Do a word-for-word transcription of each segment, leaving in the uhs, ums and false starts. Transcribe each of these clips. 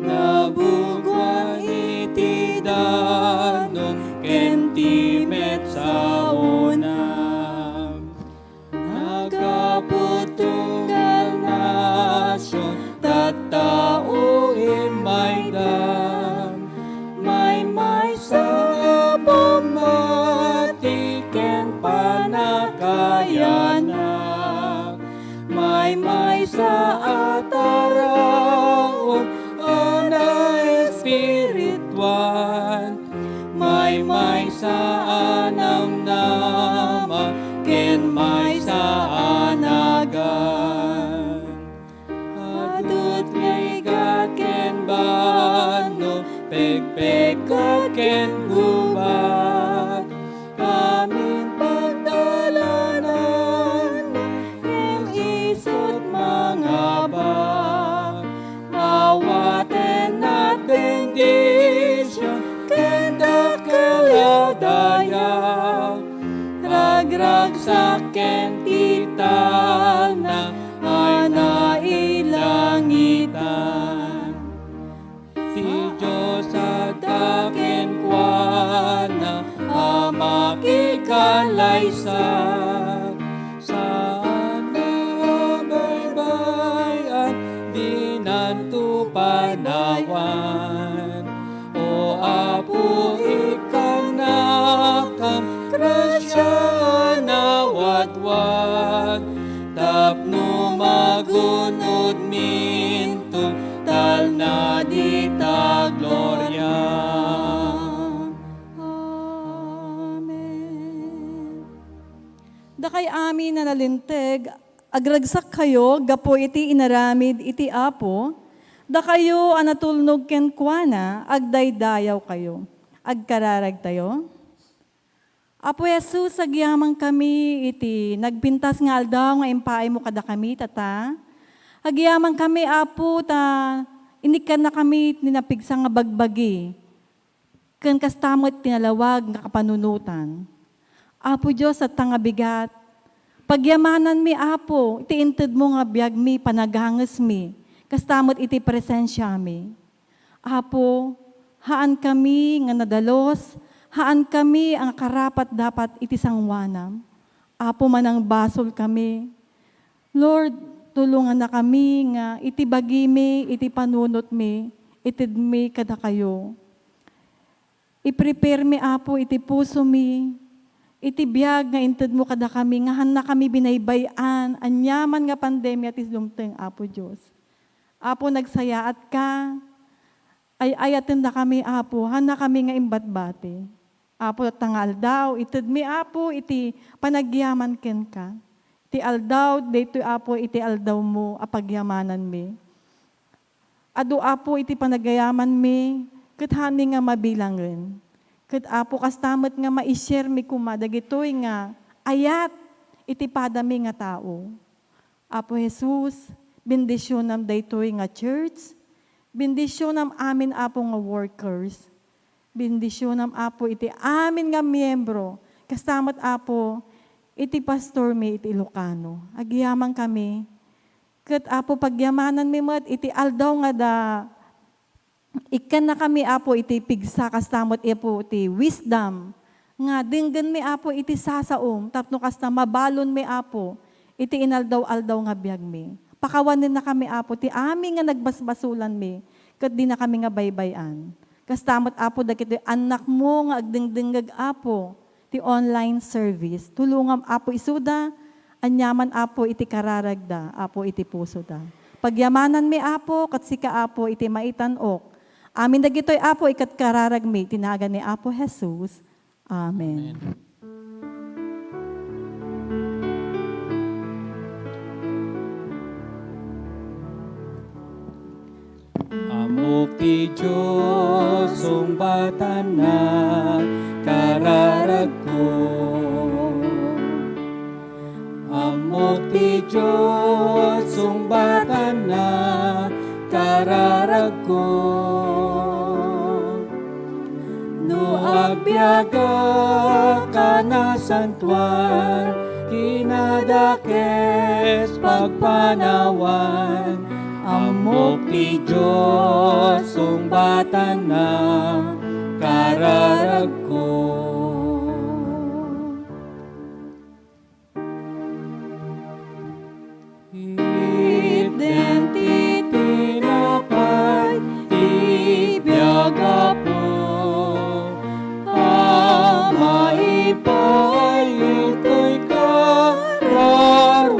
Nabuguan iti danum ken ti met saona. Naggapu tunggal nasion, tattao immayda. Maymaysa a pammati ken pannakayanak. Maymaysa a taraon a naespirituan. Maymaysa a namnama ken maysa a nagan. Adut nga igat ken banno, pekpekka ken gubat. Amin pagdalanan, ngem isut' mangaba. Awaten a bendision ken dakkel a dayag. Ragragsak ken ti talna a nailangitan. Ti Dios adda kenkuana a makikalaysa. Saan a baybay-an dinanto panawan. O Apo, ikkannakam grasia a nawatwat tapno magunodminto talna dita gloria. Amen. Dakay amin a nalinteg, agragsakkayo gapu iti inaramid iti Apo, dakayo a natulnog kenkuana, agdaydayawkayo. Agkararagtayo. Apo Jesus, agyamankami iti nagpintas nga aldaw nga impaaymo kadakami, Tata. Agyamankami, Apo, ta inikkannakami ti napigsa nga bagbagi. Ken kasta met ti nalawag nga kapanunotan. Apo Dios, adda nga bigat. Pagyamananmi, Apo, iti intedmo nga biagmi, panagangesmi, kasta met iti presensiami. Apo, haankami nga nadalus, haankami a karapat-dapat iti sangoanam. Apo, manangbasolkami. Lord, tulongannakami nga iti bagimi, iti panunotmi, itedmi kadakayo. I-preparemi, Apo, iti pusomi, iti biag nga intedmo kadakami, nga hannakami binaybay-an, aniaman nga pandemia ti dumteng, Apo Dios. Apo, nagsayaatka, ay-ayatendakami, Apo, hannakami nga imbatbati. Apo, ta nga aldaw, itedmi, Apo, iti panagyaman kenka. Ti aldaw, daytoy, Apo, iti aldawmo a pagyamananmi. Adu, Apo, iti panagyamanmi, ket haanmi nga mabilangen. Ket, Apo, kasta met nga mai-sharemi koma dagitoy nga ayat iti padami nga tao. Apo Jesus, bendisionam daytoy nga church. Bendisionam amin, Apo, nga workers. Bendisionam, Apo, iti amin nga miyembro. Kasta met, Apo, iti pastormi iti Ilocano. Agyamankami. Ket, Apo, pagyamananmi met iti aldaw nga da, ikkannakami, Apo, iti pigsa, kasta met, Apo, ti wisdom nga denggenmi, Apo, iti sasaom, tapno kasta mabalonmi, Apo, iti inaldaw-aldaw nga biagmi. Pakawanennakami, Apo, ti amin nga nagbasbasolanmi, ket dinakami nga baybay-an. Kasta met, Apo, dagitoy annakmo nga agdengdengngeg, Apo, ti online service. Tulongam, Apo, isuda, aniaman, Apo, iti kararagda, Apo, iti pusoda. Pagyamananmi, Apo, ket sika, Apo, iti maitan-ok. Amin dagitoy, Apo, ikatkararagmi, iti nagan ni Apo Jesus. Amen. Amen. Ammok ti Dios sungbatanna kararagko. Ammok ti Dios sungbatanna kararagko. No agbiagak a nasantoan, kinadakes pagpanawan, am- Mok ti Dios, sungbatanna kararagko. Itden ti tinapay ti biag, Apo, a maipaay itoy kararuak,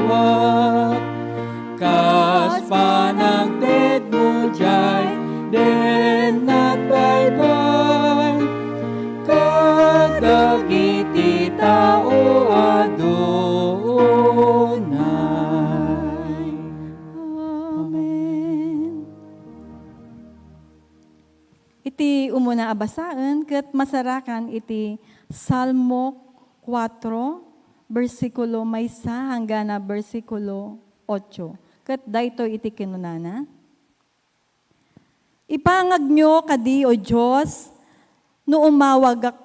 kas panagtedmo diay den nagbaybay kadagiti tao a dunay. Amen. Iti umuna a basaen ket masarakan iti Salmo kuatro, bersikulo maysa hanggana bersikulo otso. Ket daytoy iti kinunana, Ipangagyo kadi, O Dios, no umawagak,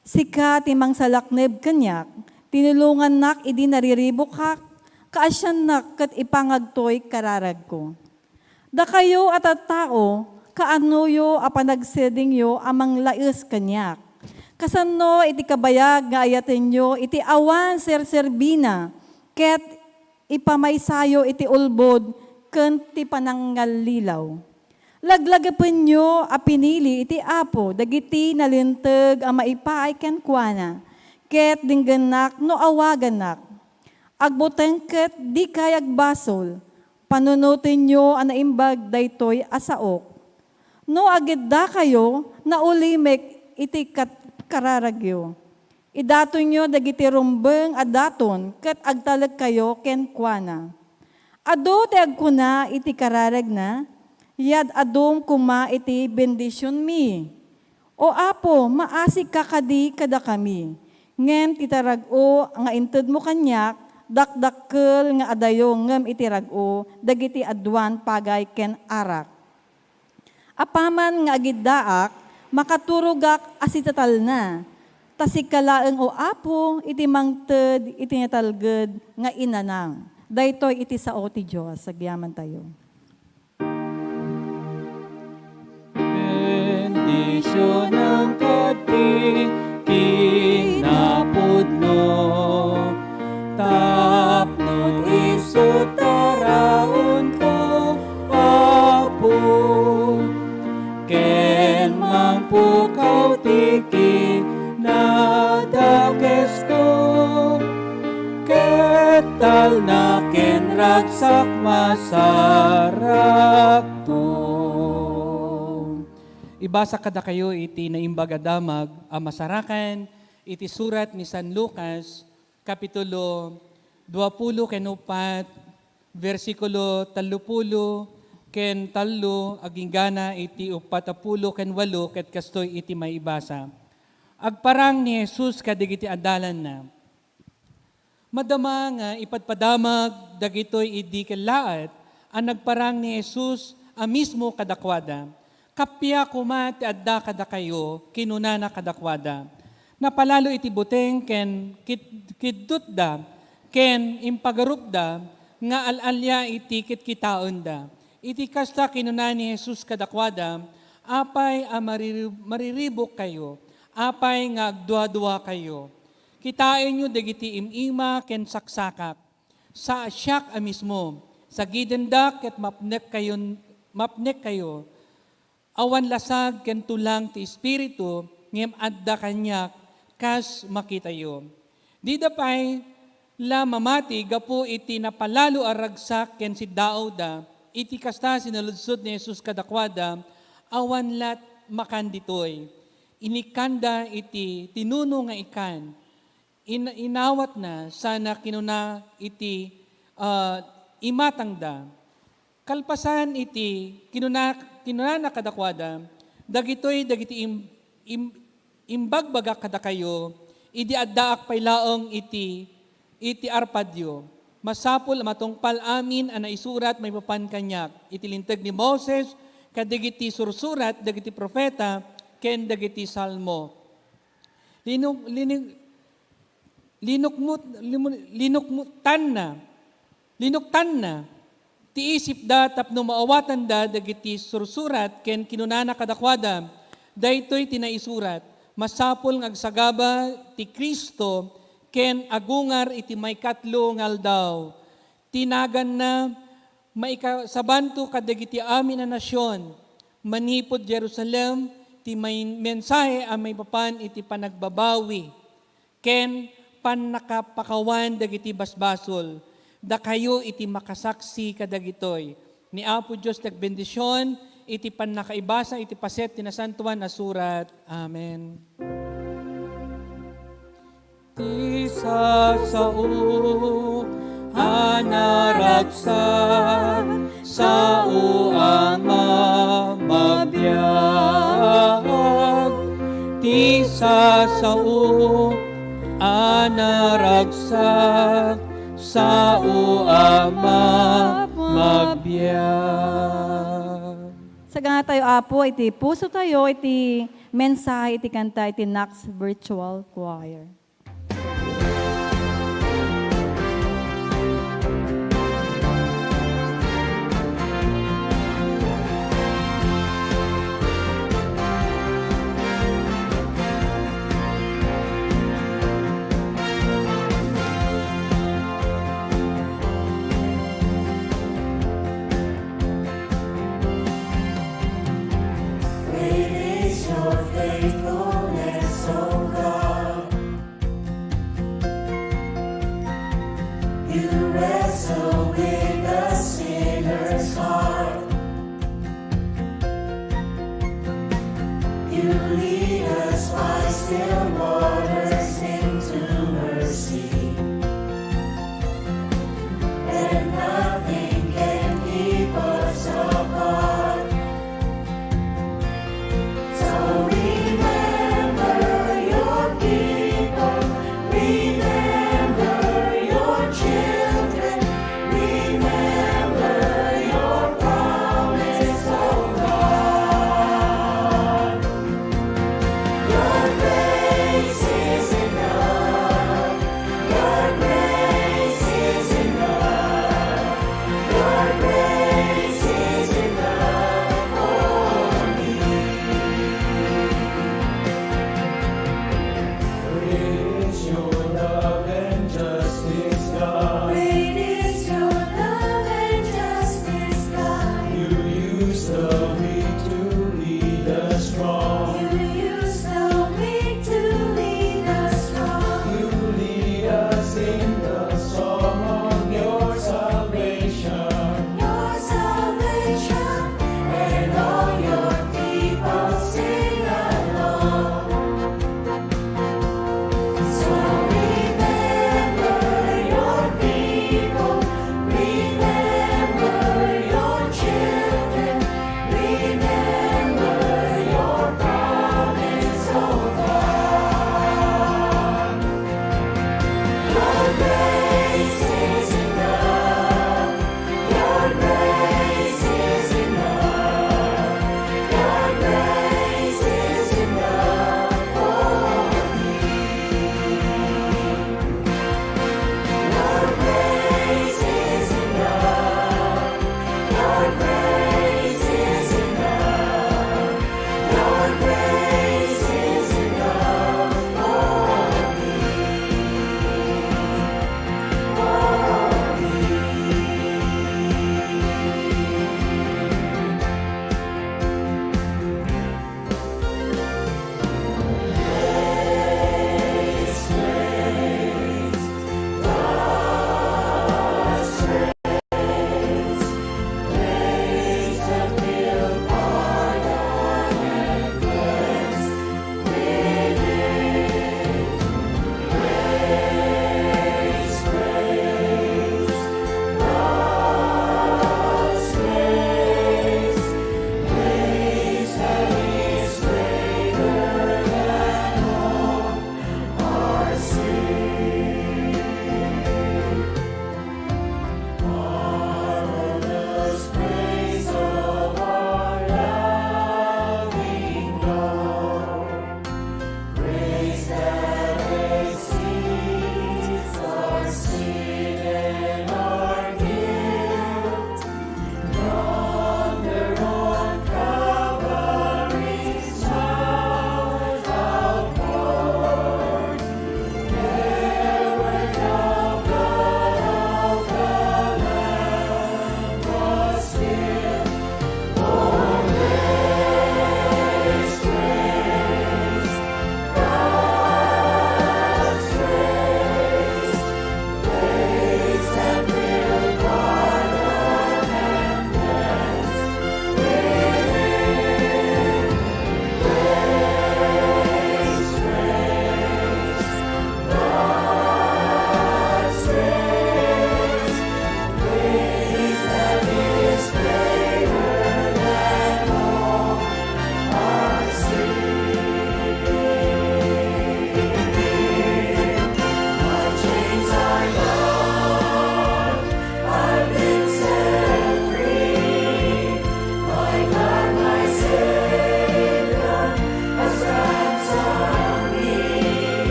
sika ti mangsalaknib kaniak, tinulongannak idi nariribukak, kaasiannak ket ipangagtoy kararagko. Dakayo a tattao, kaanoyo a panagsedingyo a manglaes kaniak? Kasano iti kabayag nga ayatenyo iti awan serserbina, ket ipamaysayo iti ulbod ken ti panangallilaw. Laglagipenyo a pinili iti Apo dagiti nalinteg a maipaay kenkuana, ket denggennak no awagannak. Agbuteng ket dikay agbasol, panunotenyo a naimbag daytoy a saok. No agiddakayo, naulimek iti kat-, kararagyo. Idatonyo dagiti rumbeng a daton ket agtalekkayo kenkuana. Adu ti agkuna iti kararagna, "Yad-adum koma iti bendisionmi." O Apo, maasika kadi kadakami. Ngem ti tarag-o nga intedmo kaniak, dakdakkel nga adayo ngem iti rag-o dagiti aduan pagay ken arak. Apaman nga agiddaak, makaturogak a sitatalna. Ta sika laeng, O Apo, iti mangted iti natalged nga inanang. Daytoy iti sao ti Dios. Agyamantayo. Bendisionam kadi kinapudno, tapno isu taraonko, Apo, ken mangpukaw ti kinadakesko, ket talna ken ragsak masarakto. Ibasa kadakayo iti Naimbag a Damag a masarakan iti surat ni San Lucas, Kapitulo duapulo ken uppat, bersikulo tallopulo ken tallo, aginggana iti uppat a pulo ken walo, ket kastoy iti maibasa. Agparang ni Jesus kadagiti adalanna. Madama nga ipadpadamag dagitoy idi kellaat a nagparang ni Jesus a mismo kadakuada. "Kappia koma ti adda kadakayo," kinunana kadakuada. Napalalo iti buteng ken kid-, kiddutda ken impagarupda nga al-alia iti kitkitaenda. Iti kasta, kinuna ni Jesus kadakuada, "Apay a mariri-, mariribukkayo? Apay nga agduaduakayo? Kitaenyo dagiti im-ima ken saksakak. Sa-, siak a mismo, sagidendak ket mapnekkayon-, mapnekkayo. Awan lasag ken tulang ti Espiritu, ngem adda kaniak kas makitayo." Dida pay la mamati gapu iti napalalo a ragsak ken siddaawda. Iti kasta, sinaludsod ni Jesus kadakuada, "Awan lat makan ditoy?" Inikkanda iti tinuno nga ikkan. In-, inawatna sana kinuna iti, ah, imatangda. Kalpasan iti kinuna-, kinunana kadakuada, "Dagitoy dagiti im-, im-, imbagbagak kadakayo idi addaak pay laeng iti, iti arpadyo. Masapul a matungpal amin a naisurat maipapan kaniak iti Linteg ni Moses, kadagiti sursurat dagiti profeta, ken dagiti Salmo." Linuk-, linu-, linukmut-, limu-, linukmutanna, linuktanna, ti isipda tapno maawatanda dagiti sursurat ken kinunana kadakuada, "Daytoy ti naisurat, masapul nga agsagaba ti Cristo ken agungar iti maikatlo nga aldaw." Ti naganna, maikasabanto kadagiti amin a nasion, manipud Jerusalem, ti may-, mensahe a maipapan iti panagbabawi ken pannakapakawan dagiti basbasol. Dakayo iti makasaksi kadagitoy. Ni Apo Dios ti agbendision iti pannakaibasa iti paset ti Nasantoan a Surat. Amen. Ti sasao a naragsak, sao a mamabiag. Ti sasao a naragsak, sao a mamabiag. Sagana tayo, Apo, iti puso tayo, iti mensahe, iti kanta, iti Knox Virtual Choir. Great is your faithfulness, O God. You wrestle with the sinner's heart. You lead us by still waters into mercy. And nothing can keep us apart. So remember your people, remember your children, remember your promise, O God. Your grace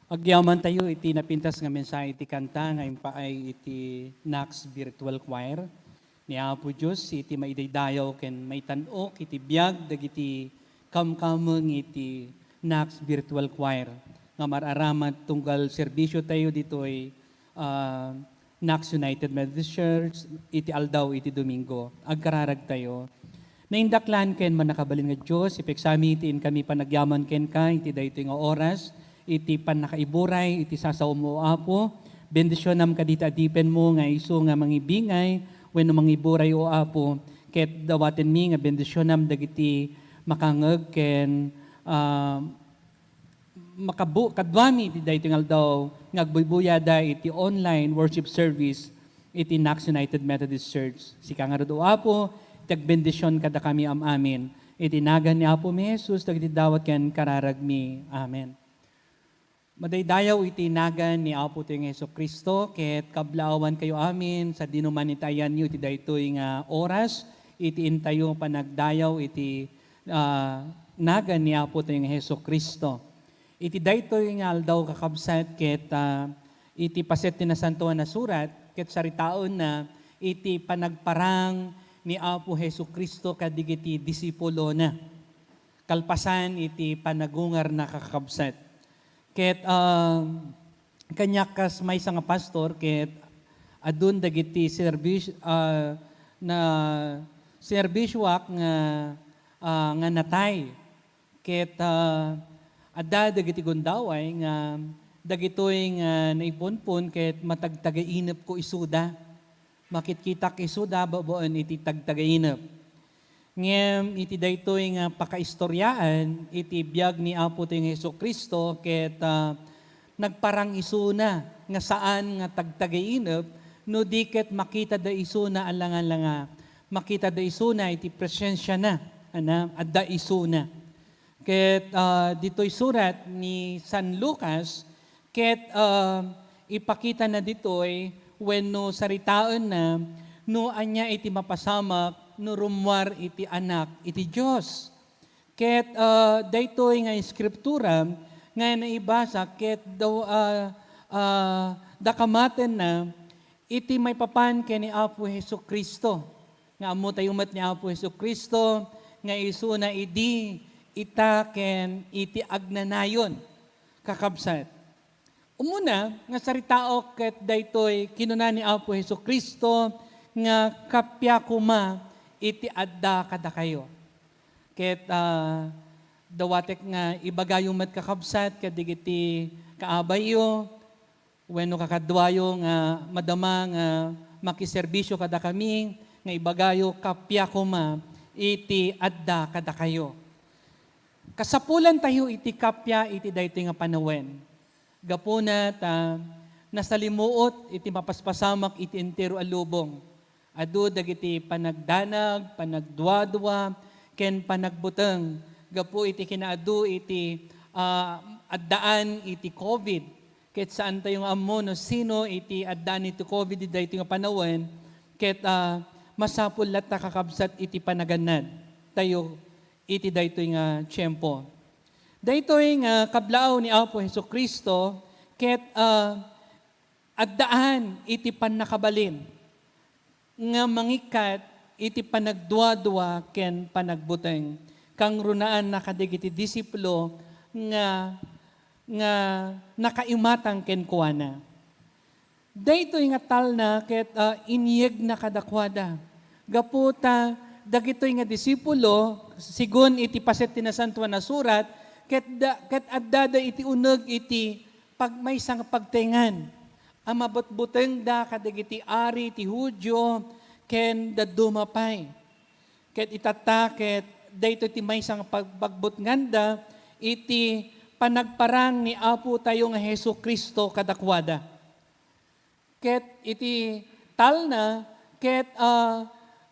Agyamantayo iti napintas nga mensahe iti kanta nga impaay iti Nax Virtual Choir. Ni Apo Dios iti maidaydayaw ken maitan-ok iti biag dagiti kamkameng iti Nax Virtual Choir nga mar-aramat tunggal serbisyo tayo ditoy, ah, Nax United Methodist Church iti aldaw iti Domingo. Agkararag tayo. Naindaklan ken mannakabalin nga Dios, ipeksami iti inkami panagyaman kenka iti daytoy nga oras, iti pannakaiburay iti sasaom, O Apo. Bendisionam kadagiti adipenmo nga isu nga mangibingay wenno mangiburay, O Apo, ket dawatenmi nga bendisionam dagiti makangngeg ken, ah, makabu-, kaduami iti daytoy nga aldaw nga agbuybuyada iti online worship service iti Nax United Methodist Church. Sika ngarud, O Apo, ti agbendision kadakami am-amin. Iti nagan ni Apomi Jesus, dagiti dawat ken kararagmi. Amen. Madaydayaw iti nagan ni Apo tayo nga Jesu-Cristo, ket kablaawan kayo amin, sadino man iti ayanyo iti daytoy nga oras, iti intayo panagdayaw iti, ah, nagan ni Apo tayo nga Jesu-Cristo. Iti daytoy nga aldaw, kakabsat, ket, ah, iti paset ti Nasantoan a Surat, ket saritaenna iti panagparang ni Apo Jesu-Cristo kadagiti disipulona, kalpasan iti panagungarna, kakabsat. Ket, ah, kaniak kas maysa nga pastor, ket adun dagiti serbis-, ah, na serbisyoak nga, ah, nga natay. Ket, ah, adda dagiti gundaway nga dagitoy nga naipunpon ket matagtagainepko isuda. Makitkitak isuda babaen iti tagtagainep. Ngem iti daytoy nga pakaistoriaan iti biag ni Apo tayo nga Jesu-Cristo ket, ah, nagparang isuna nga saan nga tagtagainep no di ket makitada isuna a langa-langa, makitada isuna iti presensiana, ana, adda isuna. Ket, ah, ditoy surat ni San Lucas, ket, ah, ipakitana ditoy wenno saritaenna no ania iti mapasamak no rummuar iti Anak iti Dios. Ket, ah, daytoy nga eskriptura nga naibasa ket daw, ah, ah, dakamatenna iti maipapan ken ni Apo Jesu-Cristo, nga ammotayo met ni Apo Jesu-Cristo nga isuna idi, ita, ken iti agnanayon, kakabsat. Umuna nga saritaok ket daytoy kinuna ni Apo Jesu-Cristo nga kappia koma iti adda kadakayo. Ket, ah, dawatek nga ibagayo met, kakabsat, kadagiti kaabayyo, wenno kakaduayo nga madama nga makiserbisyo kadakami, nga ibagayo kappia koma iti adda kadakayo. Kasapulantayo iti kappia iti daytoy nga panawen. Gapuna ta nasalimuot iti mapaspasamak iti entero a lubong. Adu dagiti panagdanag, panagduadua, ken panagbuteng gapu iti kinaadu iti, ah, addaan iti covid. Ket saantayo nga ammo no sino iti addaan iti covid iti daytoy nga panawen, ket, ah, masapul latta, kakabsat, iti panagannad tayo iti daytoy nga tiempo. Daytoy nga kablaaw ni Apo Jesu-Cristo ket, ah, addaan iti pannakabalin nga mangikkat iti panagduadua ken panagbuteng. Kangrunaanna kadagiti disiplo nga, nga nakaimatang kenkuana. Daytoy nga talna ket, ah, inyegna kadakuada. Gapu ta dagitoy nga disipulo, sigun iti paset ti Nasantoan a Surat, ket da-, ket addada iti uneg iti pag-, maysa nga pagtengan a mabutbutengda kadagiti ari ti Judio ken dadduma pay. Ket itatta ket daytoy ti maysa nga pagbagbutnganda iti panagparang ni Apo tayo nga Jesu-Cristo kadakuada. Ket iti talna, ket, ah,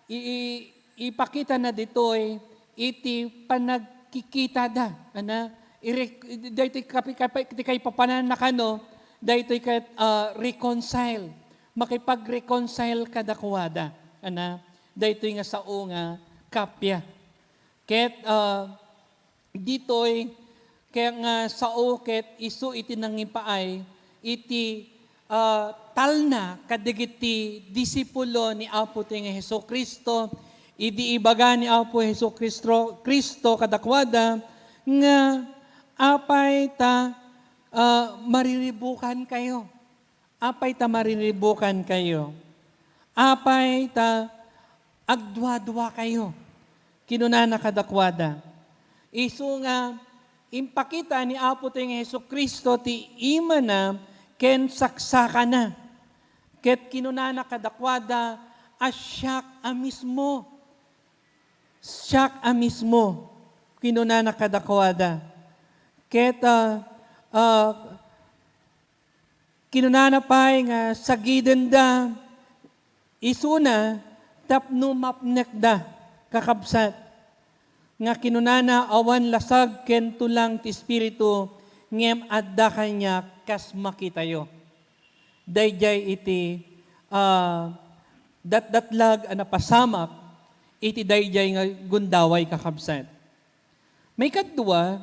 i-, i-, ipakitana ditoy iti panagkikitada, ana, ire-, daytoy kapi-, kapi-, ti kaipapananna kano, daytoy ket, ah, reconcile, makipag-reconcile kadakuada, ana, daytoy nga sao nga kappia. Ket, ah, ditoy Kaya nga sao ket isu iti nangipaay iti, ah, talna kadagiti disipulo ni Apo tayo nga Jesu-Cristo, idi ibaga ni Apo Jesu-Cristo, Cristo kadakuada nga, "Apay ta, ah, mariribukan kayo? Apay ta mariribukan kayo? Apay ta agduadua kayo?" Kinunana kadakuada. Isu nga impakita ni Apo tayo nga Jesu-Cristo ti imana ken saksakana. Ket kinunana kadakuada a siak a mismo. Siak a mismo, kinunana kadakuada. Ket, ah, ah, kinunana pay nga sagidenda isuna tapno mapnekda, kakabsat. Nga kinunana, "Awan lasag ken tulang ti Espiritu, ngem adda kaniak kas makitayo." Daydiay iti, ah, datdatlag a napasamak iti daydiay nga gundaway, kakabsat. Maikadua,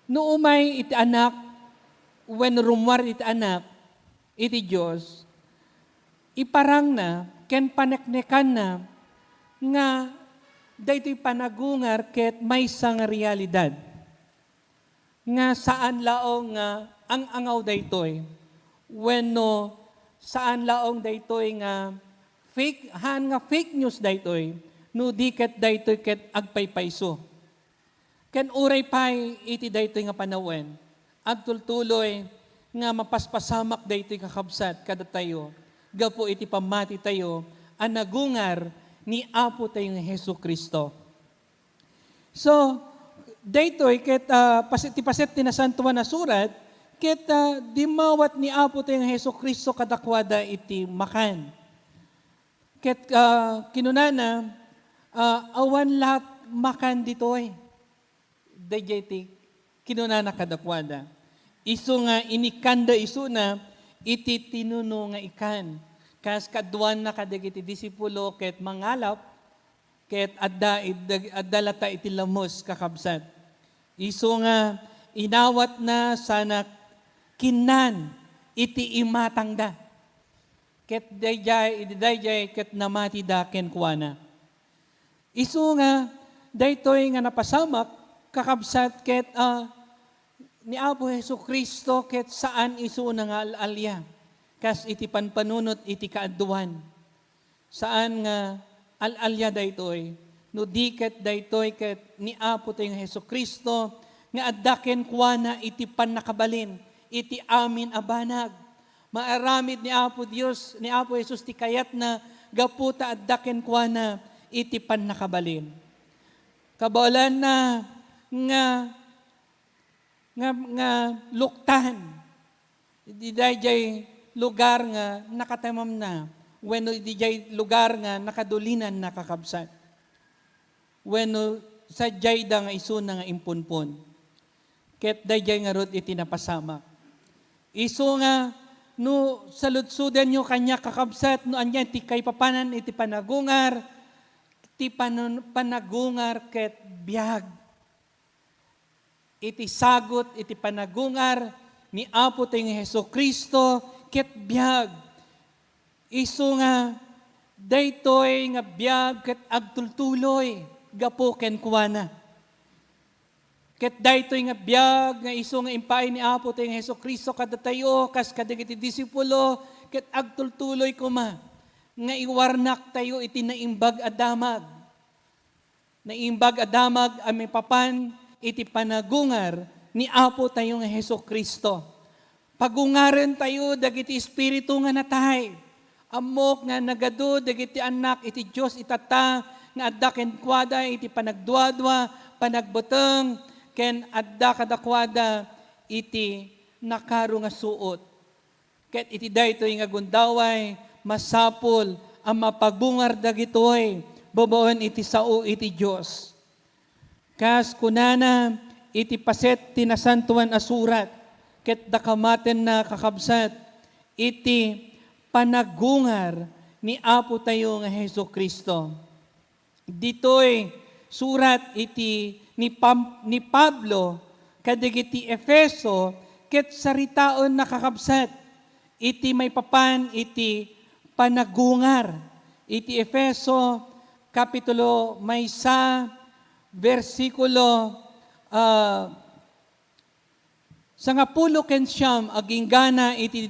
no umay iti Anak wenno rummuar iti Anak iti Dios, iparangna ken paneknekanna nga daytoy panagungar ket maysa nga realidad. Nga saan laeng nga ang-angaw daytoy, wenno saan laeng daytoy nga fake, haan nga fake news daytoy, no di ket daytoy ket agpaypayso. Ken uray pay iti daytoy nga panawen, agtultuloy nga mapaspasamak daytoy kakabsat kadatayo gapu iti pammatitayo a nagungar ni Apo tayo nga Jesu-Cristo. So, daytoy ket, ah, paset, ti paset ti Nasantoan a Surat, ket, ah, dimmawat ni Apo tayo nga Jesu-Cristo kadakuada iti makan. Ket, ah, kinunana, ah, "Awan la't makan ditoy." Daydiay ti kinunana kadakuada. Isu nga inikkanda isuna iti tinuno nga ikkan. Kas kaduanna kadagiti disipulo ket mangalap, ket adda id-, adda latta iti lamus, kakabsat. Isu nga inawatna sana kinnan iti imatangda. Ket daydiay, idi daydiay ket namatida kenkuana. Isu nga daytoy nga napasamak, kakabsat, ket, ah, ni Apo Jesu-Cristo ket saan isuna nga al-alia kas iti panpanunot iti kaaduan. Saan nga al-alia daytoy, no di ket daytoy ket ni Apo tayo nga Jesu-Cristo nga adda kenkuana iti pannakabalin iti amin a banag. Maaramid ni Apo Dios, ni Apo Jesus ti kayatna gapu ta adda kenkuana iti pannakabalin. Kabaelanna nga, nga, nga luktan iti daydiay lugar nga nakatamamna, wenno iti daydiay lugar nga nakadulinanna, kakabsat. Wenno sadiayda nga isuna nga impunpon. Ket daydiay ngarud iti napasamak. Isu nga no saludsodanyo kaniak, kakabsat, no ania ti kaipapanan iti panagungar, ti panan-, panagungar ket biag. Iti sagut iti panagungar ni Apo tayo nga Jesu-Cristo ket biag. Isu nga daytoy nga biag ket agtultuloy gapu kenkuana. Ket daytoy nga biag nga isu nga impaay ni Apo tayo nga Jesu-Cristo kadatayo kas kadagiti disipulo, ket agtultuloy koma nga iwarnaktayo iti naimbag a damag. Naimbag a damag a maipapan iti panagungar ni Apo tayo nga Jesu-Cristo. Pagungarentayo dagiti espiritu nga natay. Ammok nga nagadu dagiti annak iti Dios itata nga adda kenkuada iti panagduadua, panagbuteng, ken adda kadakuada iti nakaro nga suot. Ket iti daytoy nga gundaway, masapul a mapagungar dagitoy babaen iti sao iti Dios. Kas kunana iti paset ti Nasantoan a Surat, ket dakamatenna, kakabsat, iti panagungar ni Apo tayo nga Jesu-Cristo. Ditoy surat iti ni Pam-, ni Pablo kadagiti Efeso ket saritaenna, kakabsat, iti maipapan iti panagungar. Iti Efeso, Kapitulo maysa, bersikulo, ah, sangapulo ken siam, aginggana iti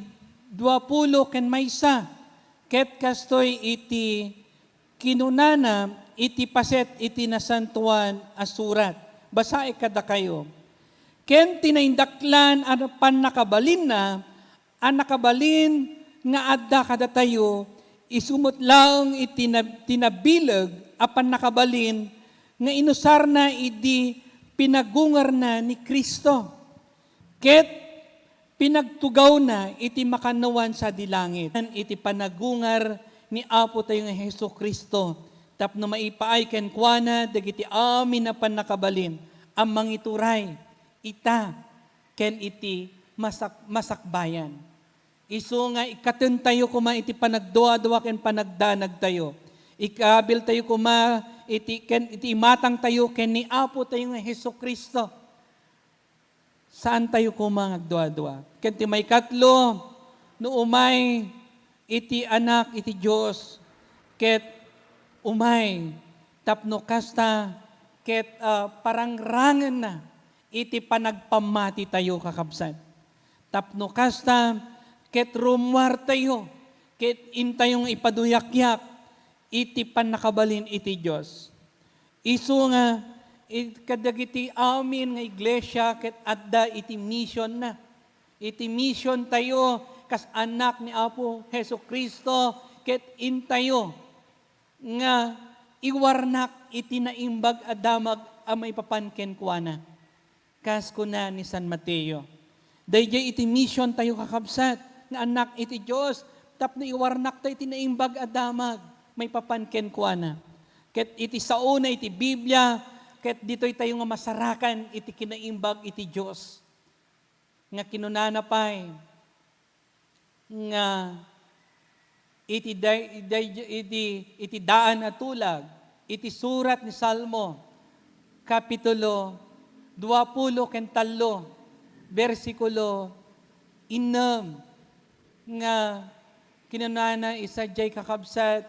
duapulo ken maysa, ket kastoy iti kinunana iti paset iti Nasantoan a Surat. Basaek kadakayo. Ken ti naindaklan a pannakabalinna a nakabalin nga adda kadatayo, isu met laeng iti nab-, ti nabileg a pannakabalin nga inusarna idi pinagungarna ni Cristo, ket pinagtugawna iti makannawan sadi langit, iti panagungar ni Apo tayo nga Jesu-Cristo, tapno maipaay kenkuana dagiti amin a pannakabalin a mangituray ita ken iti masak-, masakbayan. Isu nga ikatentayo koma iti panagduadua ken panagdanagtayo. Ikabiltayo koma iti, ken iti imatangtayo ken ni Apo tayo nga Jesu-Cristo. Saantayo koma nga agduadua. Ken ti maikatlo, no umay iti Anak iti Dios, ket umay tapno kasta, ket, ah, parangrangenna iti panagpammatitayo, kakabsat. Tapno kasta, ket rummuartayo, ket intayo nga ipaduyakyak iti pannakabalin iti Dios. Isu nga, it-, kadagiti amin nga iglesia ket adda iti mision na. Iti mision tayo kas anak ni Apo Jesu-Cristo, ket intayo nga iwarnak iti naimbag a damag a maipapan kenkuana. Kas kuna ni San Mateo, daydiay iti mision tayo, kakabsat, nga anak iti Dios, tapno iwarnakta iti naimbag a damag maipapan kenkuana. Ket iti saona iti Biblia, ket ditoy tayo nga masarakan iti kinaimbag iti Dios. Nga kinunana pay, nga iti day-, day-, iti, iti daan a tulag, iti surat ni Salmo, Kapitulo duapulo ken tallo, bersikulo innem, nga kinunana, isa diay, kakabsat,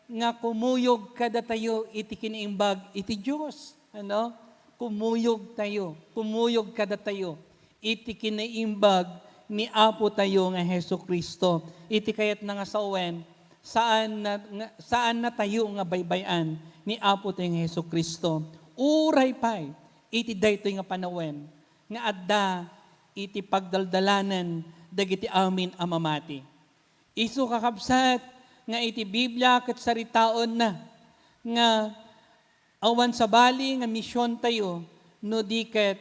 nga kumuyog kadatayo iti kinaimbag iti Dios. Ano? Kumuyog tayo, kumuyog kadatayo iti kinaimbag ni Apo tayo nga Jesu-Cristo. Iti kayatna nga sawen, saan na, nga, saan na tayo nga baybay-an ni Apo tayo nga Jesu-Cristo. Uray pay iti daytoy nga panawen nga adda iti pagdaldalanen dagiti amin a mamati. Isu, kakabsat, nga iti Biblia ket saritaenna nga awan sabali nga misiontayo no di ket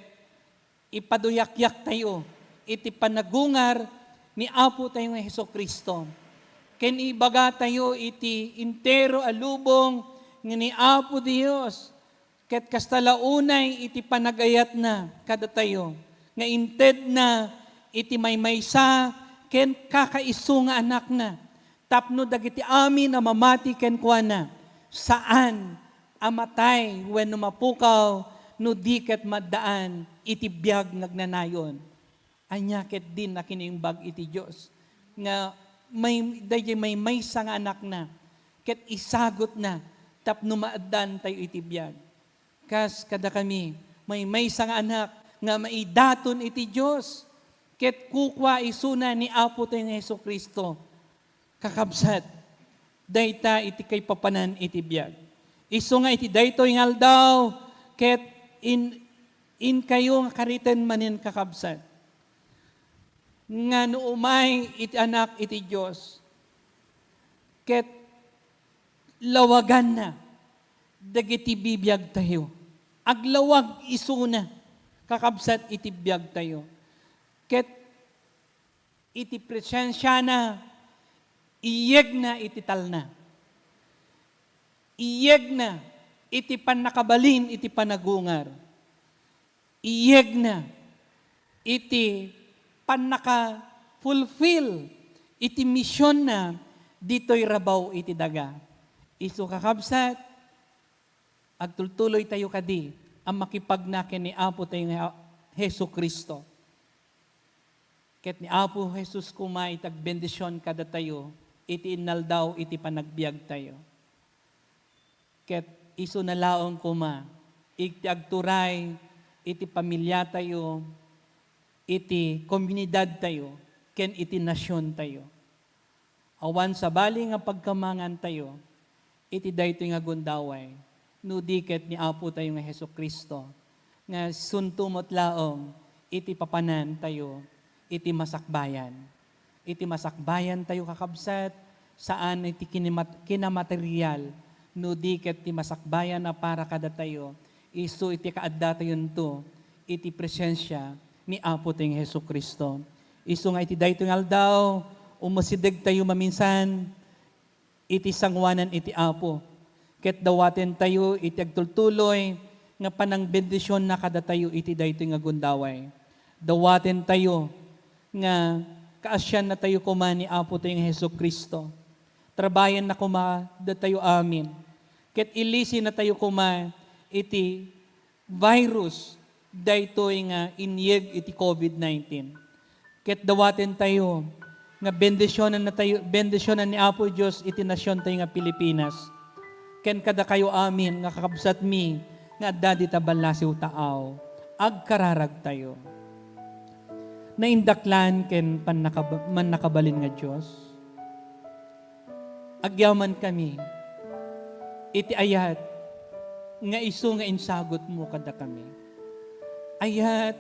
ipaduyakyak tayo iti panagungar ni Apo tayo nga Jesu-Cristo. Ken ibaga tayo iti entero a lubong nga ni Apo Dios, ket kasta la unay iti panagayatna kadatayo, nga intedna iti maymaysa ken kakaisu nga Anakna, tapno dagiti amin a mamati kenkuana, saan a matay wenno mapukaw no di ket maaddaan iti biag nga agnanayon. Ania ketdin a kinaimbag iti Dios nga may, daydiay maymaysa nga Anakna ket isagutna tapno maaddaantayo iti biag? Kas kadakami, maymaysa nga anak nga maidaton iti Dios, ket kukua isuna ni Apo tayo nga Jesu-Cristo. Kakabsat, dayta iti kaipapanan iti biag. Isu nga iti daytoy nga aldaw, ket in-, inkayo nga kariten manen, kakabsat, nga no umay iti Anak iti Dios, ket lawaganna dagiti bibiagtayo. Aglawag isuna, kakabsat, iti biagtayo. Ket iti presensiana, iyegna iti talna. Iyegna iti pannakabalin iti panagungar. Iyegna iti pannaka-fulfill iti misionna ditoy rabaw iti daga. Isu, kakabsat, agtultuloytayo kadi a makipagna ken ni Apo tayo nga, Jesu-Cristo. Ket ni Apo Jesus koma iti agbendision kadatayo iti innaldaw iti panagbiagtayo. Ket isuna laeng koma iti agturay iti pamiliatayo, iti komunidadtayo, ken iti nasiontayo. Awan sabali nga pagkamangantayo iti daytoy nga gundaway, no di ket ni Apotayo nga Jesu-Cristo, nga isunto met laeng iti papanantayo iti masakbayan. Iti masakbayantayo, kakabsat, saan iti kinimat-, kinamaterial, no di ket ti masakbayan a para kadatayo, isu iti kaaddatayo iti presensia ni Apotayo nga Jesu-Cristo. Isu nga iti daytoy nga aldaw, umasidegtayo maminsan iti sangoanan iti Apo, ket dawatentayo iti agtultuloy nga panangbendisionna kadatayo iti daytoy nga gundaway. Dawatentayo nga kaasiannatayo koma ni Apotayo nga Jesu-Cristo. Trabayanna koma datayo amin, ket ilisennatayo koma iti virus daytoy nga inyeg iti covid nineteen. Ket dawatentayo nga bendisionannatayo, bendisionan ni Apo Dios iti nasiontayo nga Pilipinas. Ken kadakayo amin nga kakabsatmi nga adda dita ballasiw taaw, agkararagtayo. Naindaklan ken pannakab-, mannakabalin nga Dios. Agyamankami iti ayat nga isu nga insagutmo kadakami. Ayat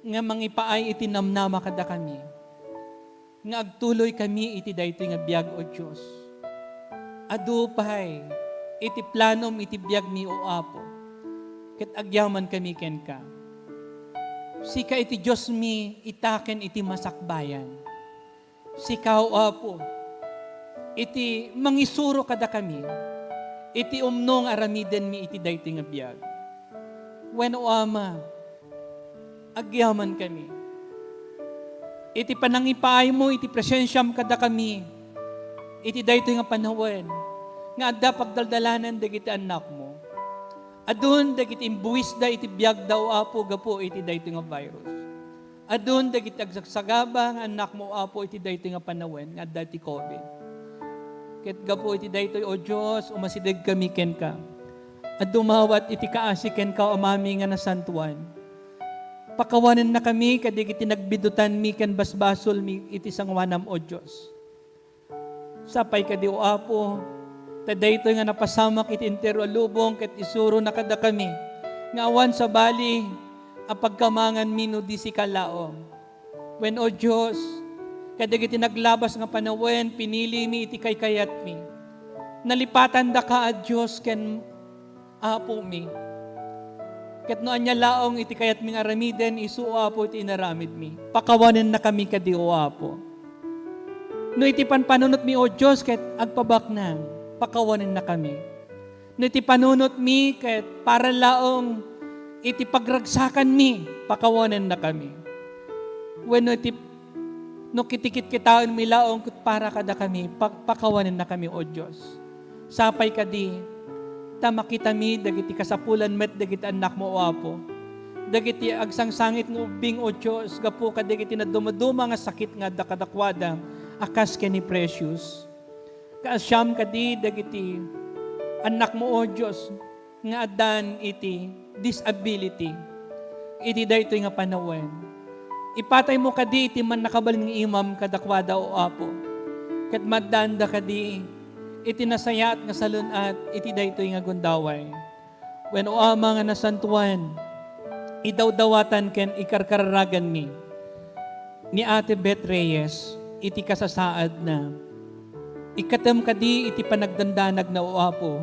nga mangipaay iti namnama kadakami, nga agtuloykami iti daytoy nga biag, O Dios. Adu pay iti planom iti biagmi, O Apo, ket agyamankami kenka. Sika iti Diosmi ita ken iti masakbayan. Sika, O Apo, iti mangisuro kadakami iti umno nga aramidenmi iti daytoy nga biag. Wen, O Ama, agyamankami iti panangipaaymo iti presensiam kadakami iti daytoy nga panawen nga adda pagdaldalanan dagiti annakmo. Adun dagiti imbuisda iti biagda, O Apo, gapu iti daytoy nga virus. Adun dagiti agsagsagaba nga annakmo, O Apo, iti daytoy nga panawen nga adda iti covid. Ket gapu iti daytoy, O Dios, umasidegkami kenka a dumawat iti kaasi kenka, Amami nga nasantoan. Pakawanennakami kadagiti nagbidutanmi ken basbasolmi iti sangoanam, O Dios. Sapay kadi, O Apo, ta daytoy nga napasamak iti entero a lubong ket isurona kadakami nga awan sabali a pagkamanganmi no di sika laeng. Wen, O Dios, kadagiti naglabas nga panawen, pinilimi iti kaykayatmi. Nalipatandaka a Dios ken Apomi. Ket no ania laeng iti kayatmi nga aramiden, isu, O Apo, iti inaramidmi. Pakawanennakami kadi, O Apo. No iti panpanunotmi, O Dios, ket agpabaknang, pakawanennakami. No iti panunotmi ket para laeng iti pagragsakanmi, pakawanennakami. Wenno iti, no kitikitkitaenmi laeng ket para kadakami, pa-, pakawanennakami, O Dios. Sapay kadi, ta makitami dagiti kasapulan met dagiti annakmo, O Apo. Dagiti agsangsangit nga ubbing, O Dios, gapu kadagiti nadumaduma nga sakit nga adda kadakuada, a kas ken ni Precious. Kaasiam kadi dagiti annakmo, O Dios, nga addan iti disability iti daytoy nga panawen. Ipataymo kadi iti mannakabalin nga imam kadakuada, O Apo, ket maaddaanda kadi iti nasayaat nga salun-at iti daytoy nga gundaway. Wen, O Ama nga nasantoan, idawdawatan ken ikarkararaganmi ni Ate Beth Reyes iti kasasaadna. Ikkatem kadi iti panagdandanagna, O Apo,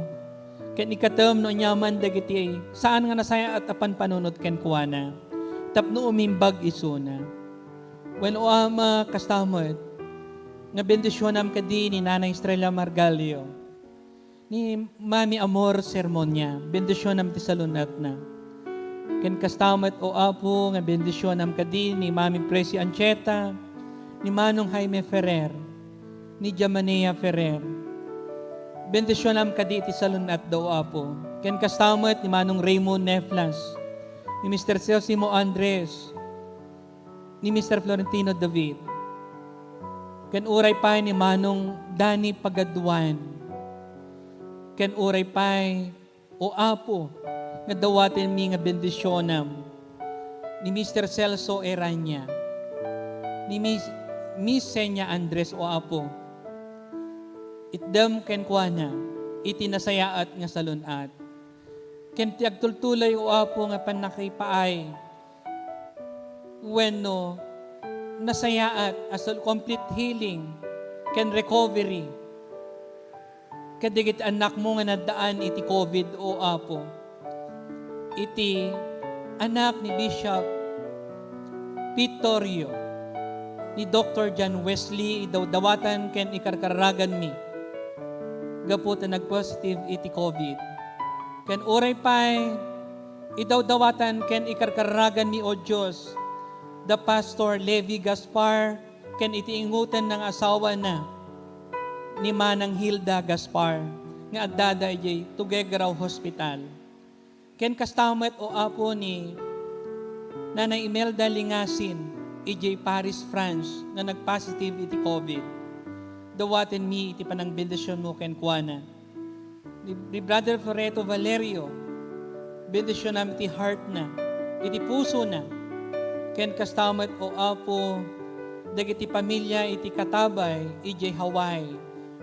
ken ikkatem no aniaman dagiti saan nga nasayaat a panpanunot kenkuana tapno umimbag isuna. Wen, O Ama, kasta met nga bendisionam kadi ni Nanay Estrella Margalio, ni Mami Amor Sermonia, bendisionam ti salun-atna. Ken kasta met, O Apo, nga bendisionam kadi ni Mami Presi Ancheta, ni Manong Jaime Ferrer, ni Jamanea Ferrer. Bendisionam kadi iti salun-atda, O Apo. Ken kasta met ni Manong Raymond Neflas, ni Mister Sosimo Andres, ni Mister Florentino David, ken uray pay ni Manong Danny Pagaduan, ken uray pay, O Apo, nga dawatenmi nga bendisionam, ni Mister Celso Erania, ni Miss, Miss Senia Andres, O Apo. Itdem kenkuana iti nasayaat nga salun-at. Ken ti agtultuloy, O Apo, nga pannakipaay wenno nasayaat a sul-, complete healing ken recovery kadagiti annakmo nga naddaan iti covid, O Apo. Iti anak ni Bishop Vittorio, ni Doktor John Wesley, idawdawatan ken ikarkaraganmi gapu ta nagpositive iti covid. Ken uray pay, idawdawatan ken ikarkaraganmi, O Dios, da Pastor Levi Gaspar ken iti ingutenna nga asawana, ni Manang Hilda Gaspar, nga addada idiay Tuguegarao Hospital. Ken kasta met, O Apo, ni Nanay Imelda Lingasin, idiay Paris, France, nga nagpositive iti covid. Dawatenmi iti panangbendisionmo kenkuana. Ni, ni Brother Loreto Valerio, bendisionam iti heartna, iti pusona. Ken kasta met, O Apo, dagiti pamilia iti katabay idiay Hawaii.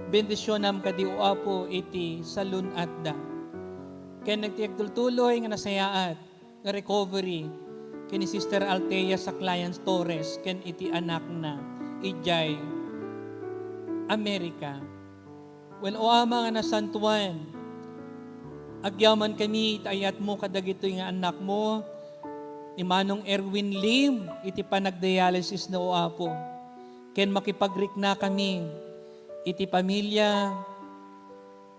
Bendisionam kadi, O Apo, iti salun-atda. Ken nagti agtultuloy nga nasayaat nga recovery ken ni Sister Althea Saclayan Torres ken iti anakna idiay Amerika. Wen, O Ama nga nasantuan, agyamankami iti ayatmo kadagitoy nga annakmo, ni Manong Erwin Lim iti panagdialysis na, O Apo. Ken makipagriknakami iti pamilia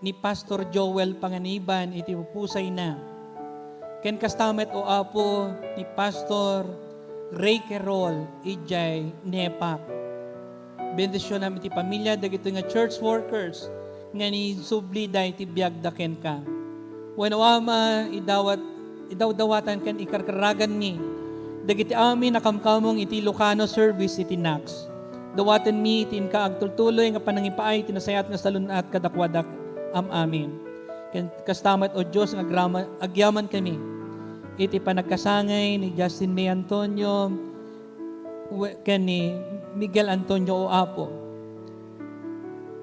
ni Pastor Joel Panganiban iti pupusayna. Ken kasta met, O Apo, ni Pastor Ray Querol idiay NEPAC. Bendisionam iti pamilia dagitoy nga church workers nga ninsubli da iti biagda kenka. Wen, O Ama, idawat, idawdawatan ken ikarkaraganmi dagiti amin a kamkamong iti Ilocano service iti Nax. Dawatenmi ti inka agtultuloy nga panangipaay ti nasayaat nga salun-at kadakuada am-amin. Ken kasta met, O Dios, nga agrama-, agyamankami iti panagkasangay ni Justin May Antonio we-, ken ni Miguel Antonio, O Apo,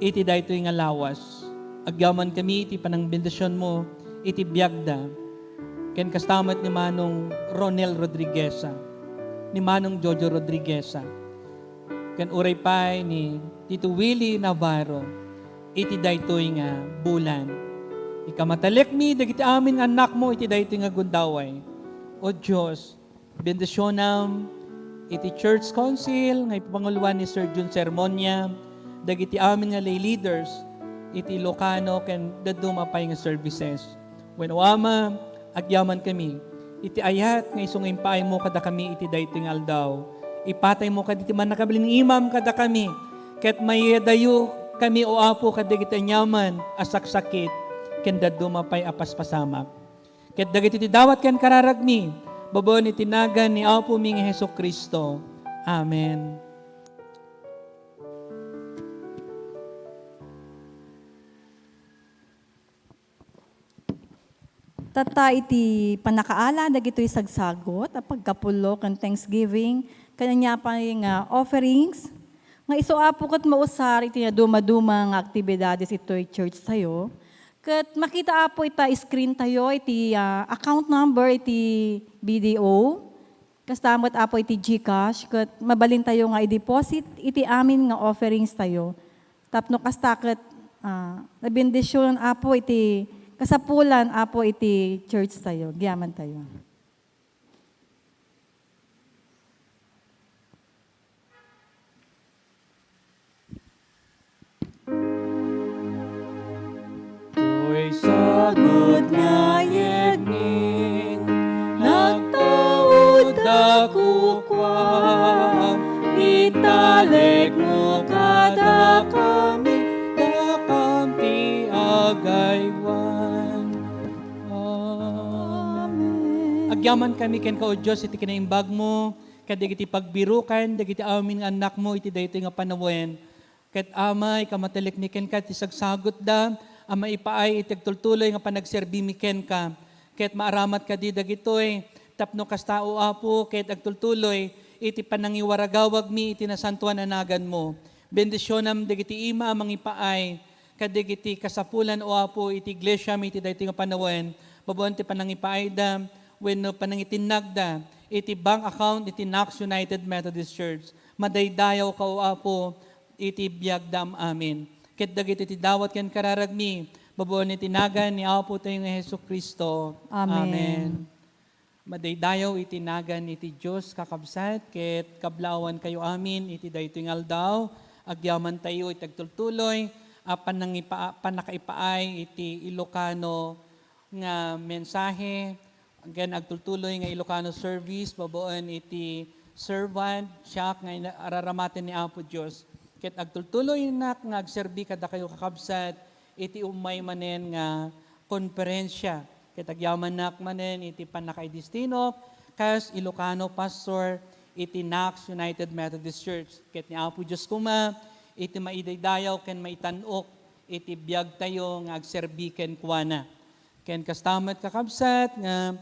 iti daytoy nga lawas. Agyamankami iti panangbendisionmo iti biagda. Ken kasta met ni Manong Ronel Rodrigueza, ni Manong Jojo Rodrigueza, ken uray pay ni Tito Willie Navarro iti daytoy nga bulan. Ikamatalekmi dagiti amin nga annakmo iti daytoy nga gundaway. O Dios, bendisionam iti Church Council nga ipapanguloan ni Sir Jun Sermonia, dagiti amin nga lay leaders iti Ilocano ken dadduma pay nga services. Wen, O Ama, agyamankami iti ayat nga isu nga impaaymo kadakami iti daytoy nga aldaw. Ipataymo kadagiti mannakabalin nga imam kadakami, ket mayadayo kami, O Apo, kadagiti aniaman a saksakit ken dadduma pay a paspasamak. Ket dagiti ti dawat ken kararagmi, babaen iti nagan ni Apomi nga Jesu-Cristo. Amen. Tatta iti pannakaala dagitoy sagsagut a pagkapullo ken thanksgiving, ken ania pay nga offerings, nga isu, Apo, ket mausar iti nadumaduma nga aktibidades itoy church tayo. Ket makita, Apo, ita screen tayo iti, ah, account number iti B D O. Kasta met, Apo, iti GCash, ket mabalintayo nga i-deposit iti amin nga offerings tayo. Tapno kasta ket, ah, nabendisionan, Apo, iti kasapulan, Apo, iti church tayo. Agyaman tayo. Toy sagut nga yegni, nagtaud da kukua, italekmo kadakami, dakam ti agaywan. Amen. Agyaman kami kenka, O Dios, iti kinaimbagmo, ket dagiti pagbirukan, dagiti amin nga annakmo iti daytoy nga panawen. Ket Amay, kamatelekmi kenka ti sagsagutda a maipaay iti agtultuloy nga panagserbimi kenka. Ket maaramat kadi dagitoy tapno kasta, O Apo, ket agtultuloy iti panangiwaragawagmi iti nasantoan a naganmo. Bendisionam dagiti ima a mangipaay kadagiti kasapulan, O Apo, iti iglesiam iti daytoy nga panawen, babaen ti panangipaayda wenno panangitinnagda iti bank account iti Knox United Methodist Church. Madaydayaw ka, O Apo, iti biagda am-amin. Ket dagiti ti dawat ken kararagmi, babaen iti nagan ni Apo tayo nga Jesu-Cristo. Amen. Amen. Madaydayaw iti nagan iti Dios, kakabsat, ket kablawan kayo amin iti daytoy nga aldaw. Agyaman tayo iti agtultuloy a panangipa-, pannakaipaay iti Ilocano nga mensahe, ken agtultuloy nga Ilocano service babaen iti servant, siak nga ina-, araramaten ni Apo Dios. Ket agtultuloynak nga agserbi kadakayo, kakabsat, iti ummay manen nga konferensya. Ket agyamannak manen iti pannakaidistinok kas Ilocano pastor iti Knox United Methodist Church. Ket ni Apo Dios koma iti maidaydayaw ken maitan-ok iti biagtayo nga agserbi kenkuana. Ken kasta met, kakabsat, nga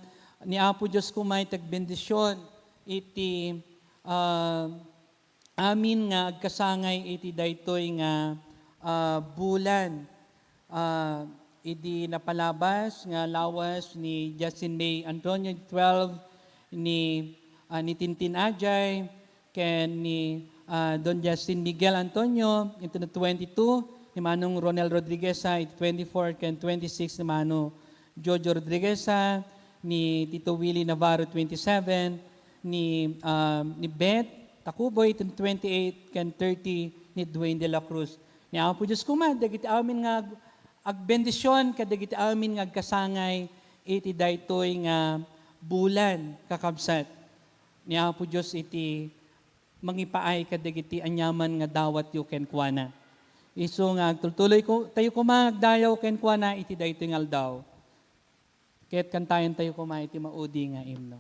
ni Apo Dios koma iti agbendision iti, ah, amin nga agkasangay iti daytoy nga, ah, bulan. Ah, idi napalabas nga lawas ni Justin May Antonio, twelve, ni, ah, ni Tintin Ajay, ken ni, ah, Don Justin Miguel Antonio, iti twenty-two, ni Manong Ronel Rodrigueza, iti twenty-four ken twenty-six ni Mano Jojo Rodrigueza, ni Tito Willie Navarro, twenty-seven, ni, ah, ni Beth Tacuboy, iti twenty-eight ken thirty, ni Dwayne de la Cruz. Ni Apo Dios koma, dagiti amin nga ag-, agbendision kadagiti amin nga agkasangay iti daytoy nga bulan, kakabsat. Ni Apo Dios iti mangipaay kadagiti aniaman nga dawatyo kenkuana. Isu nga agtultuloy ko, tayo koma agdayaw kenkuana iti daytoy nga aldaw. Ket kantayen tayo koma iti maudi nga himno.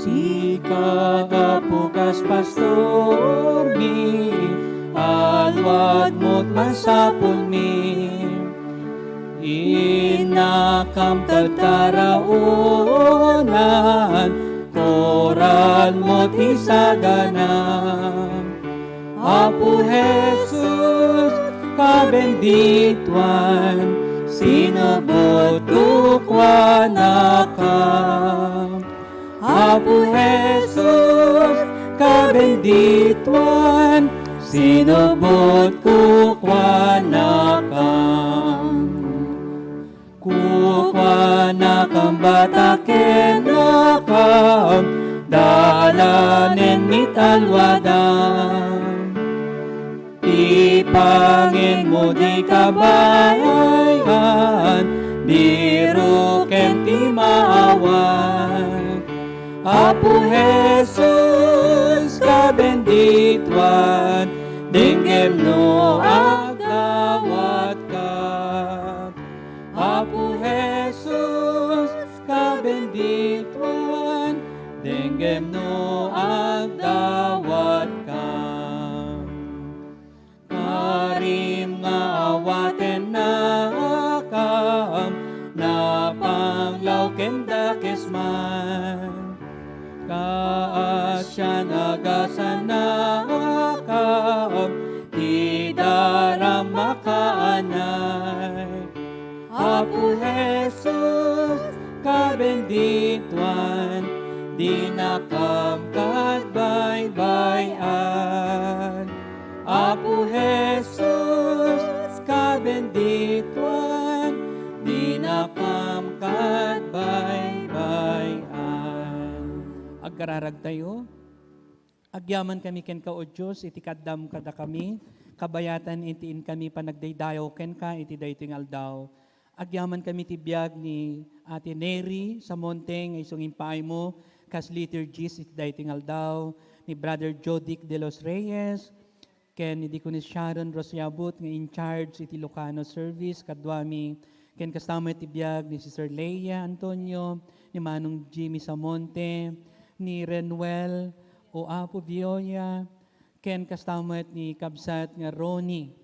Sika, Apo, kas pastormi, aluadmo ti masapulmi. Innakam kad taraonan, koralmo ti saganam. Apo Jesus, kabendituan, sinubotko kuanaka. Apo Jesus, kabendituan, sinubotko kuanaka. Kukuanakam, bata, kennakam, dalanen mi ti aluadam. Ti pangenmo dika bay-ayan, biroken ti maawan. Apo Jesus, kabendituan, denggem no agdawatka. Apo Jesus, kabendituan, denggem no agdawatka. Karim nga awatennakam, napanglaw ken dakes man. Kaasian a gasanakam, ti daram makaanay. Apo Jesus, kabendituan, dinakam kad baybay-an. Apo Jesus, kabendituan, dinakam kad baybay-an. Agkararagtayo. Agyamankami kenka, O Dios, iti kaaddam kadakami, kabayatan iti inkami panagdaydayaw kenka iti daytoy nga aldaw. Agyamankami ti biag ni Ate Neri Samonte nga isu nga impaaymo, kas liturgist iti daytoy nga aldaw, ni Brother Jodic de los Reyes, ken ni Deaconess Sharon Rosiabut nga in charge iti Ilocano service, kaduami, ken kasta met ti biag ni Sister Leia Antonio, ni Manong Jimmy Samonte, ni Renuel, O Apo Vioya, ken kasta met ni kabsat nga Ronnie,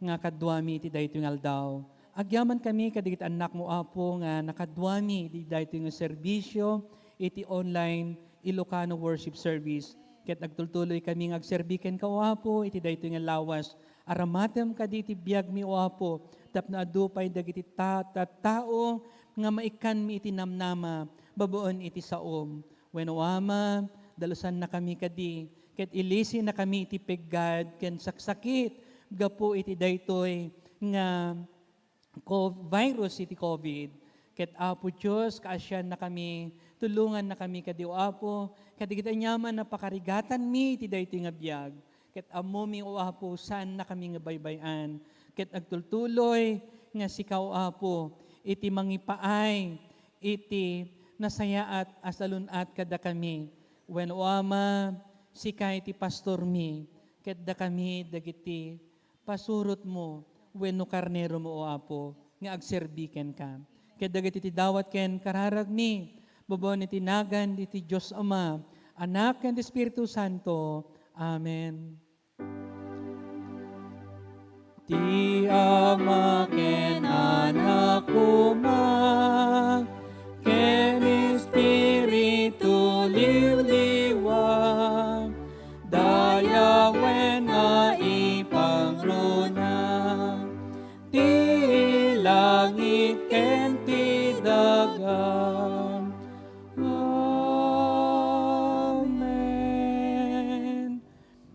nga kaduami iti daytoy nga aldaw. Agyamankami kadagiti annakmo, Apo, nga nakaduami iti daytoy nga serbisio iti online Ilocano worship service. Ket agtultuloykami nga agserbi kenka, O Apo, iti daytoy nga lawas. Aramatem kadi iti biagmi, O Apo, tapno adu pay dagiti ta-, tattao nga maikkanmi iti namnama babaen iti saom. Wenno, Ama, dalusannakami kadi, ket ilisennakami iti peggad ken saksakit gapu iti daytoy nga co-, virus iti covid. Ket, Apo Dios, kaasiannakami, tulongannakami kadi, O Apo, kadagiti aniaman a pakarigatanmi iti daytoy nga biag. Ket ammomi, O Apo, saannakami nga baybay-an. Ket agtultuloy nga sika, O Apo, iti mangipaay iti nasayaat a salun-at kadakami. Wen, O Ama, sika iti pastormi, ket dakami dagiti pasurotmo wenno karneromo, O Apo, nga agserbi kenka. Ket dagiti ti dawat ken kararagmi, babaen iti nagan iti Dios Ama, Anak, ken Espiritu Santo. Amen. Ti Ama ken Anak koma, ken Espiritu liwliwa, dayawen nga ipangruna, ti langit ken ti daga. Amen.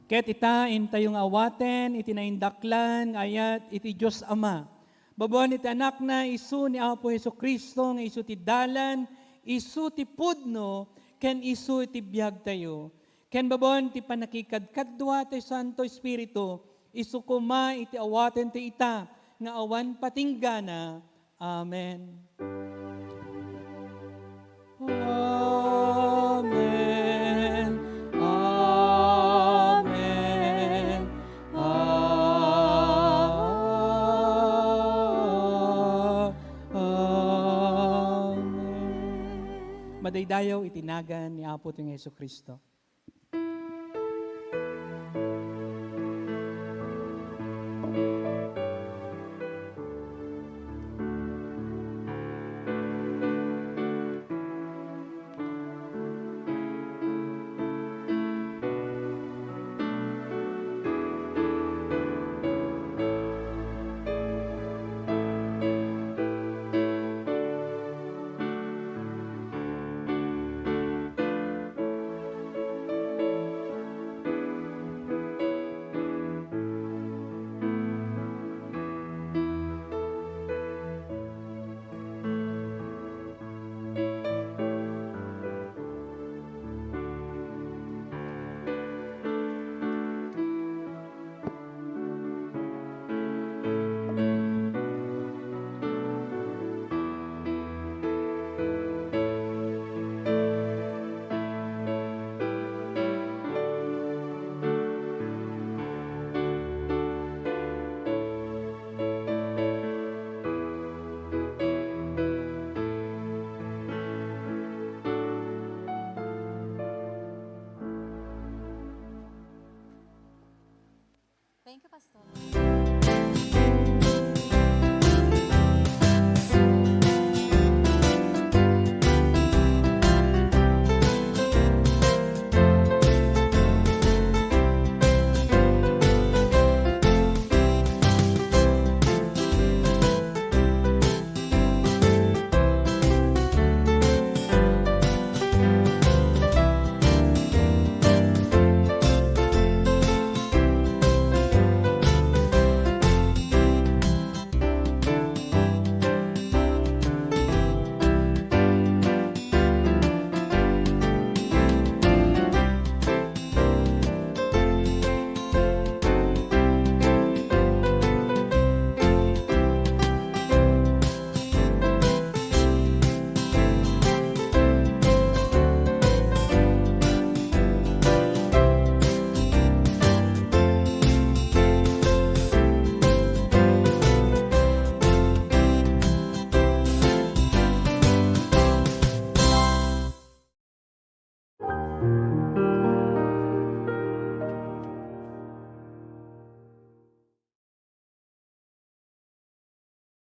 Ket ita, intayo nga awaten iti naindaklan nga ayat iti Dios Ama. Babaen iti Anakna, isu ni Apo Jesu-Cristo, nga isu ti dalan, isu ti pudno, ken isu ti biagtayo. Ken babaen ti pannakikadkadua ti Santo Espiritu, isu koma iti awaten ti ita nga awan patinggana. Amen. Amen. Amen. Amen. Madaydayaw iti nagan ni Apo ti Jesu-Cristo.